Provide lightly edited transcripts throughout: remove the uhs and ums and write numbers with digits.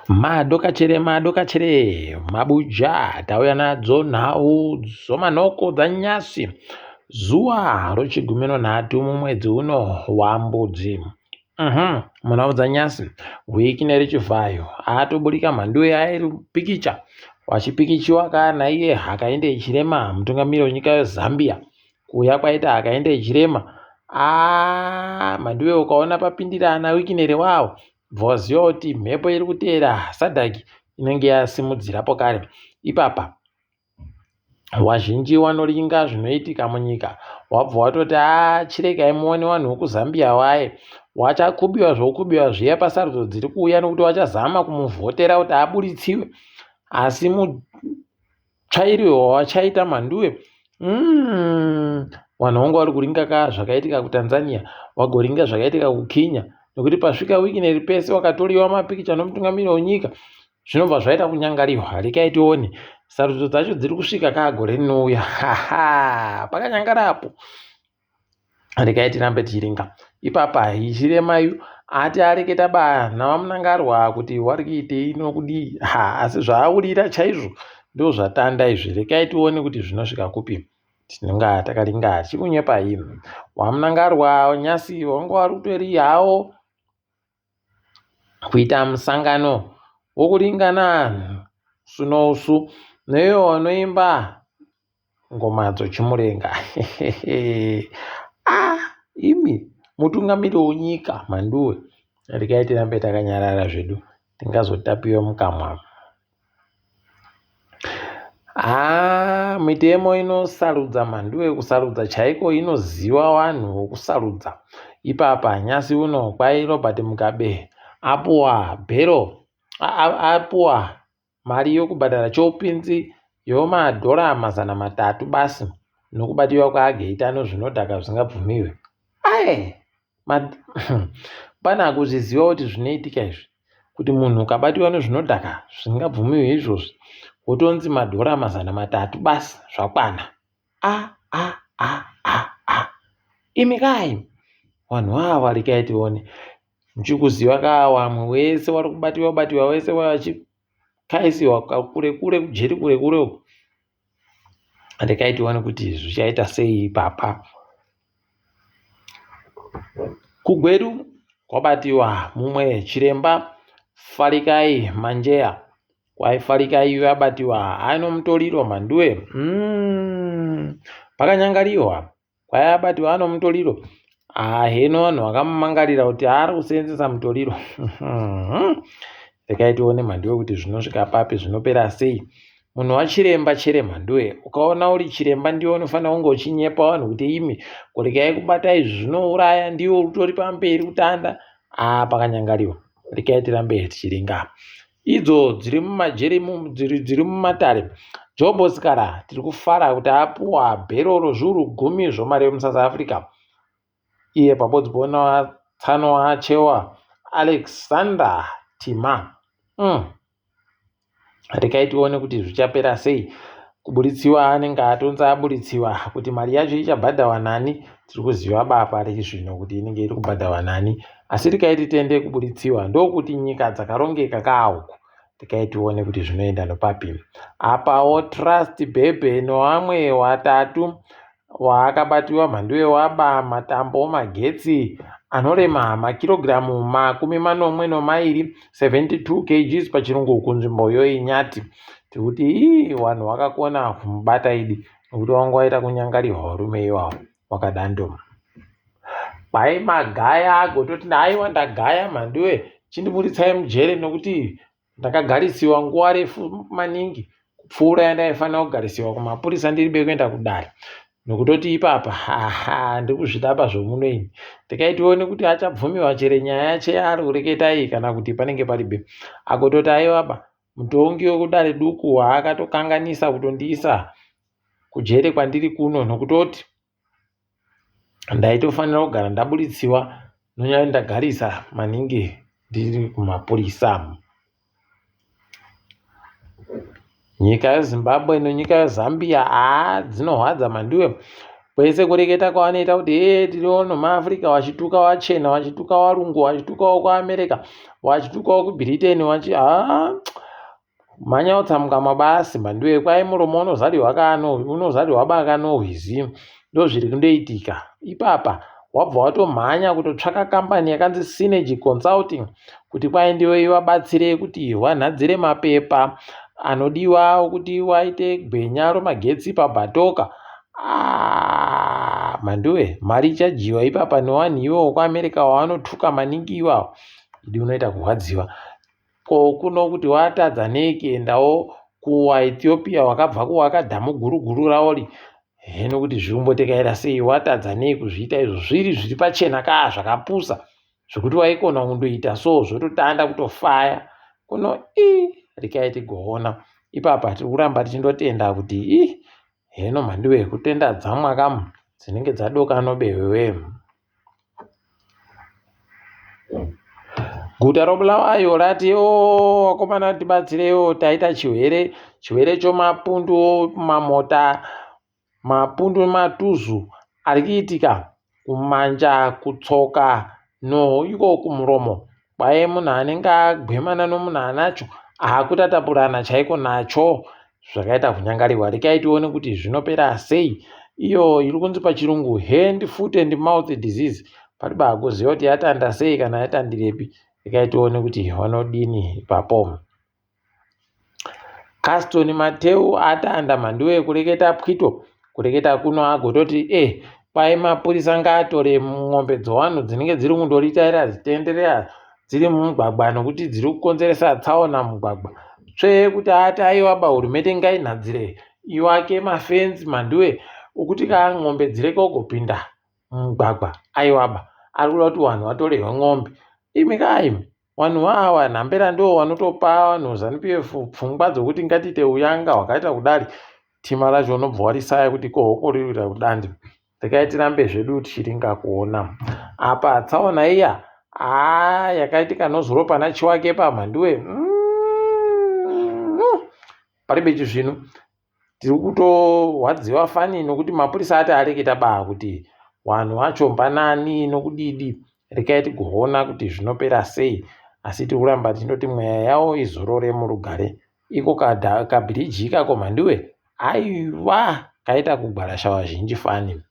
Madokachere madokachere mabuja tauya nadzo nhau dzomanhoko dzanyasi zuva rochigumi nonhatu mumwedzi uno wambudzi. Munhau dzanyasi Wicknell Chivhayo atoburika mhanduwe yairi pikicha wachipikichiwa kana iye Hakainde Hichilema mutungamiri wenyika yeZambia kuuya kwaita Hakainde Hichilema aa mhanduwe ukaona papindira ana Wicknell wawo bva waziva kuti mhepo iri kuteera SADC inenge yasimudzirapo kare ipapa wazhinji wanoringa zvinoitika munyika wabva watoti a chiregai muone vanhu vekuzambia waye wachakubiwa zvokubiwa zviya pasarudzo dziri kuuya nokuti wachazama kumuvhotera kuti aburitsiwe asi Tsvairiwe wawachaita Mhanduwe umm vanhu vanga vari kuringa ka zvakaitika kuTanzania vagoringa zvakaitika kuKenya nekuti pasvika Wicknell pese wakatoriwa mapikicha nomutungamiri wenyika zvinobva zvaita kunyangariwa rekai tione sarudzo dzacho dziri kusvika ka gore rinouya haha pakanyangara apo regai tirambe tichiringa ipapa hichilema yu ati areketa ba navamunangarwa kuti wari kuitei nokudii ha asi zvaaurira chaizvo ndozvatanda izvi regai tione kuti zvinosvika kupi tinonga takaringa tichikunyepai wamunangarwa nyasi wanga wari kutori hawo kuita musangano wokuringana sunousu neiyo wanoimba ngoma dzochimurenga ah imi mutungamiri wenyika mhanduwe regai tirambe takanyarara zvedu tingazotapiwa mukamwa Haa mitemo inosarudza mhanduwe kusarudza chaiko inoziva vanhu vokusarudza ipapa nyasi uno kwai Robert Mugabe apuwa bhero apuwa mari yokubhadhara chopinzi yomadhora 300 basi nokubatiwa kwaAgeita nozvinodhaka zvisingabvumiwe ae Pane akuzviziva kuti zvinoitika izvi kuti munhu ukabatiwa nezvinodhaka zvisingabvumiwe izvozvi wotonzi madhora 300 basi zvakwana a a a a a imi kai vanhu ava rekai tione muchikuziva ka vamwe wese wari kubatiwa batiwa wese vachikaisiwa kure kure kujeri kure kure uko rekai tione kuti zvichaita sei ipapa KuGweru kwabatiwa mumwe chiremba Farikai Manjeya. Kwai Farikai uyu abatiwa ano mutoriro mhanduwe. Pakanyangariwa kwai abatiwa ano mutoriro. Ah, heno vanhu vakamumangarira kuti ari kuseenzesa mutoriro. Regai tione mhanduwe kuti zvinosvika papi zvinopera sei. Munhu wachiremba chere mhanduwe ukaona uri chiremba ndiwe unofanira kunge uchinyepa vanhu kuti imi kuregai kubata izvi zvinouraya ndiwe utori pamberi kutanda aa pakanyangariwa regai tirambe tichiringa idzo dziri mumajeri dziri mumatare Jobho Sikhala tiri kufara kuti apuwa bhero rozviuru gumi zvomari yemuSouth Africa iye pabodzi poona tsano achewa Alexander Tima. Regai tione kuti zvichapera sei. Kuburitsiwa anenge atonzi aburitsiwa kuti mari yacho ichabhadharwa nani tiri kuziva ba pari zvino kuti inenge iri kubhadharwa nani asi regai titende kuburitsiwa ndokuti nyika dzakarongeka kaa uku regai tione kuti zvinoenda nopapi apawo Trust Bhebhe noamwe watatu waakabatiwa mhanduwe waba matambo magetsi anorema makirogiramu 72 72 kgs pachirungu kunzvimbo yoinyati tikuti ii vanhu vakakona kumubata idi nokuti wanga waita kunyangarirwa varume iwawo wakadando kwai magaya agototi aiwa ndagaya mhanduwe chindiburitsai mujere nokuti Ndakagarisiwa nguva refu maningi kupfuura yandaifanira kugarisiwa kumapurisa ndiri bekuenda kudare nokutoti ipapa haha ndiri kuzvida pazvomuno ini rekai tione kuti achabvumiwa chere nyaya yache yaari kureketa iyi kana kuti panenge paribe akototi aiwaba mutongi wekudare duku waakatokanganisa kutondiisa kujere kwandiri kuno nokutoti Ndaitofanira kugara ndaburitsiwa nonyaya ndagarisa maningi ndiri kumapurisa. Nyika yeZimbabwe nenyika yeZambia haa dzinohwadza mhanduwe. Kwese kureketa kwavanoita kuti hee tiri ono maAfrica vachituka vachena, vachituka varungu, vachitukawo kuAmerica, vachitukawo kuBritain, vachi haa mhanya utsamuka mabasi mhanduwe kwai muromo unozarirwa kano unozarirwa baka nohwizi ndozviri kundoitika ipapa wabva watomhanya kutotsvaka kambani yakanzi Synergy Consulting kuti kwai ndiyo ivabatsire kuti vanhadzire mapepa anodiwa kuti waite gwenya romagetsi pabhatoka ah, mhanduwe mari ichadyiwa ipapa nevanhu ivowo kuamerica wavanotuka maningi iwawo idi unoita kurwadziwa ko kuno kuti watadza nei kuendawo kuwaethiopia wakabva kuwaka dhamu guru guru raori heno kuti zviri kumbotekaira sei watadza nei kuzviita izvo zviri zviri pachena kaa zvakapusa zvekuti waikona kundoita so zvototanda kutofaya kuno i rekai tigoona ipapa tiri kuramba tichindotenda kuti i heno mhanduwe kutenda dzamwa kamu dzinenge dzadoka nobewewe Guta roBulawayo rati o vakomana tibatsireiwo taita chihwere chihwere chomapundu mamota mapundu matuzu ari kuitika kumanja kutsoka no iko kumuromo kwaye munhu anenge agwemana nomunhu anacho akutatapurana chaiko nacho zvakaita kunyangarirwa rekai tione kuti zvinopera sei iyo iri kunzi pachirungu hand foot and mouth disease pari bakuziva kuti yatanda sei kana yatandirepi rekai tione kuti vanodini ipapo Caston Mateu atanda mhanduwe kureketa pwito kureketa kuno agototi e eh, kwai mapurisa ngaatore mombe dzevanhu dzinenge dziri kundoritaira dzitenderera dziri mumugwagwa nokuti dziri kukonzeresa tsaona mumugwagwa tsvee kuti ati aiwa ba hurumende ngainhadzire iwake mafenzi mhanduwe okuti ka mombe dzireke kugopinda mumugwagwa aiwaba ari kuda kuti vanhu vatorerwe mombe imi ka imi vanhu vawa nhambera ndo vanotopa vanhu zanupf pfungwa dzokuti ngatiite uyanga hwakaita kudari tima racho unobva warisaya kuti kohoko riri kudandi rekai tirambe zvedu tichiringa kuona apa tsaona iya haa yakaitika nozuro pana chiwake pamhanduwe mm, paribe chizvinu tiri kutorwadziwa fani nokuti mapurisa ati areketa baa kuti vanhu vacho mbanani nokudidi rekai tigoona kuti zvinopera sei asi tiri kuramba tichindoti mweya yavo izorore murugare iko kabhiriji ikako mhanduwe aiwa kaita kugwarasha vazhinji fani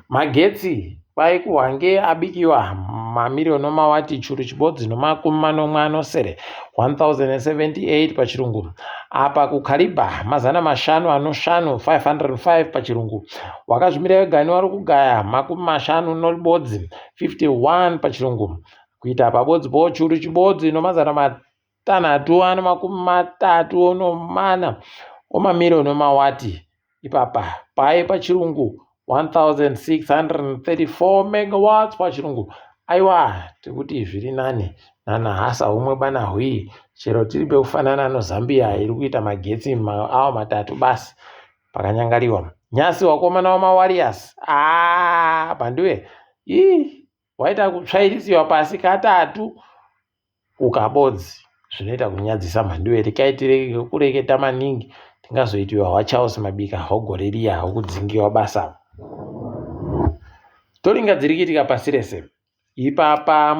magetsi kwai kuhwange abikiwa mamiriyoni omawati churu chibodzi nomakumi manomwe anosere 1078 pachirungu apa kukariba mazana mashanu anoshanu 505 pachirungu wakazvimira wegani wari kugaya makumi mashanu noribodzi 51 pachirungu kuita pabodzi po churu chibodzi nomazana matanhatu ano makumi matatu nomana omamiriyoni omawati ipapa paye pachirungu 1634 megawatts pachirungu aiwa tikuti zviri nani nanahasa umwe bana hwii chero tiri pekufanana nozambia iri kuita magetsi awa matatu basi pakanyangariwa nyasi wakomana wamawarriors aa pandiwe ii waita kutsvairisiwa pasi katatu ukabodzi zvinoita kunyadzisa mhanduwe rikaitire kureketa maningi tingazoitiwa hwacharles mabika hwogore riya hwokudzingiwa basa toringa dziri kuitika pasi rese ipapa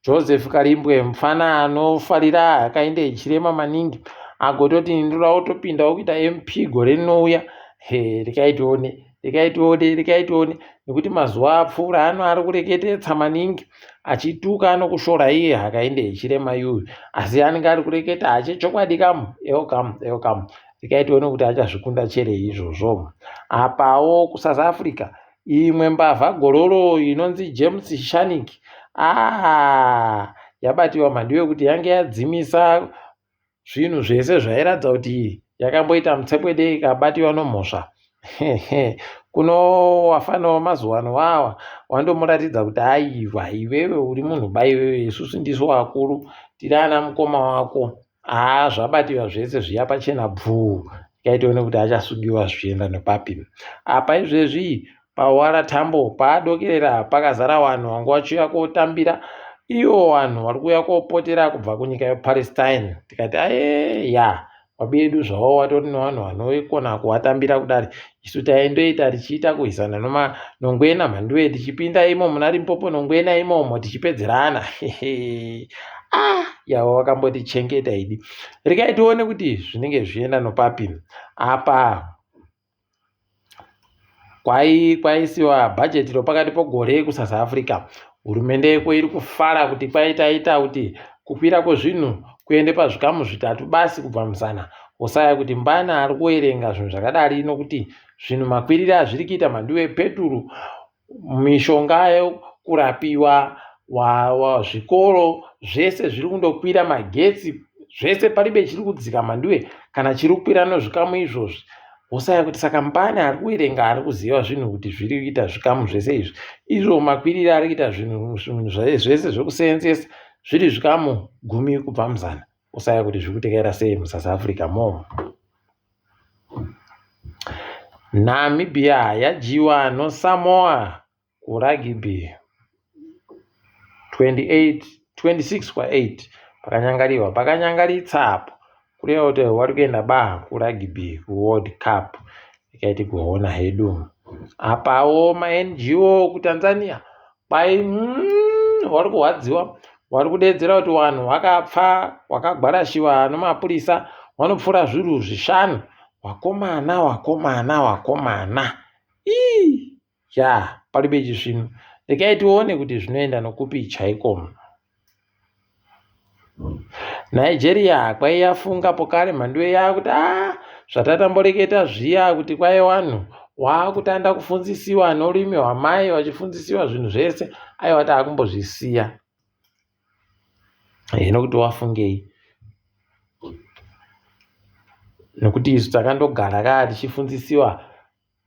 joseph kalimbwe mufana anofarira akaende ichirema maningi agototi ndoda kutopindawo kuita mp gore rinouya he rekai tione rekai tione rekai tione nekuti mazuva apfuura ano ari kureketetsa maningi achituka anokushora iye hakaende ichirema yuyu asi anenge ari kureketa ache chokwadi kamu ewo kamu ewo kamu rekai tione kuti achazvikunda chere izvozvo apawo kusouth africa imwe mbavha gororo inonzi james shanik ah, yabatiwa mhandu yekuti yange yadzimisa zvinhu zvese zvairatidza kuti yakamboita mutsepwede ikabatiwa nomhosva kuno wafanawo mazuva ano wawa wandomuratidza kuti aiwa iwewe uri munhu ba iwewe isusu ndisu wakuru tiri ana mukoma wako haa zvabatiwa zvese zviya pachena bvuu tikaitoone kuti achasugiwa zvichienda nepapi apa izvezvi pawara tambo paadokerera pakazara vanhu vanga vachiuya kotambira ivo vanhu vari kuuya kopotera kubva kunyika yepalestine tikati aye ya Wabedu zvawo watori nevanhu vanokona kuwatambira kudari. Isu taindoita tichiita kuisana nongwena mhanduwe tichipinda imo muna Limpopo nongwena imomo tichipedzerana. Ah, yavo vakambotichengeta idi. Regai tione kuti zvinenge zvichienda nopapi. Apa kwai kwaisiwa bhajeti ropakati pogore kuSouth Africa. Hurumende yeko iri kufara kuti kwaitaita kuti kukwira kwezvinhu kuende pazvikamu zvitatu basi kubva muzana. Wosaya kuti mbana ari kuerenga zvinhu zvakadari nokuti zvinhu makwirire azviri kuita mhanduwe peturu mishonga yekurapiwa zvikoro zvese zviri kundokwira magetsi zvese paribe chiri kudzika mhanduwe kana chiri kukwira nozvikamu izvozvi wosaya kuti saka mbani ari kuverenga ari kuziva zvinhu kuti zviri kuita zvikamu zvese izvi izvo makwiriro ari kuita zvinhu zvese zvekuseenzesa zviri zvikamu gumi kubva muzana wosaya kuti zviri kutekaira sei musouth africa momo Namibia yadyiwa noSamoa kuragibhi 28 26 kwa8 pakanyangariwa pakanyangaritsa apo kureva kuti wari kuenda ba kuragibhi kuworld cup ikaiti kuona hedu apawo mango kutanzania kwai mm, wari kurwadziwa wari kudeedzera kuti vanhu vakapfa wakagwarashiwa nomapurisa vanopfuura zviuru zvishanu wakomana wakomana wakomana ii ya paribe chisvinu regai tione kuti zvinoenda nokupi chaiko Nigeria kwaiyafunga pokare mhanduwe yakuti a ah, zvatatamboreketa zviya kuti kwai vanhu waakutanda kufunzisiwa norurimi hwamai vachifunzisiwa zvinhu zvese aiwa taakumbozvisiya hino kuti wafungei nokuti isu takandogara kaa tichifunzisiwa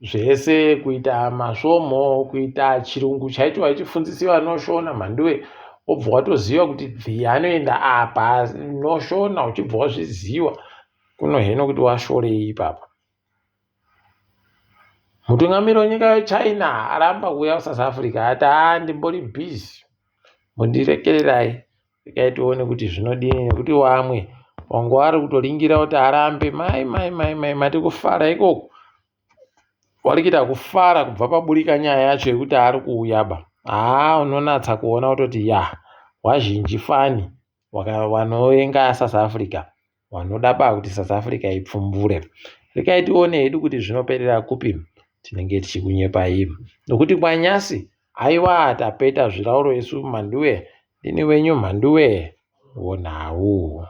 zvese kuita masvomho kuita chirungu chaicho vachifunzisiwa noshona mhanduwe wobva watoziva kuti bvi anoenda apa noshona uchibva wazviziva kuno heno kuti washorei ipapa mutungamiri wenyika yechina aramba kuuya kusouth africa ati haa ndimbori busy mundirekererai regai tione kuti zvinodini nekuti wamwe wanga wari kutoringira kuti arambe mai mai mai mai mati kufara ikoko wari kuita kufara kubva paburika nyaya yacho yekuti ari kuuya ba haa unonatsa kuona kutoti ya wazhinji fani wanovenga south africa wanoda ba kuti south africa ipfumbure regai tione hedu kuti zvinoperera kupi tinenge tichikunyepai nokuti kwanyasi aiwa tapeta zvirauro isu mhanduwe ndini wenyu mhanduwe wonhau.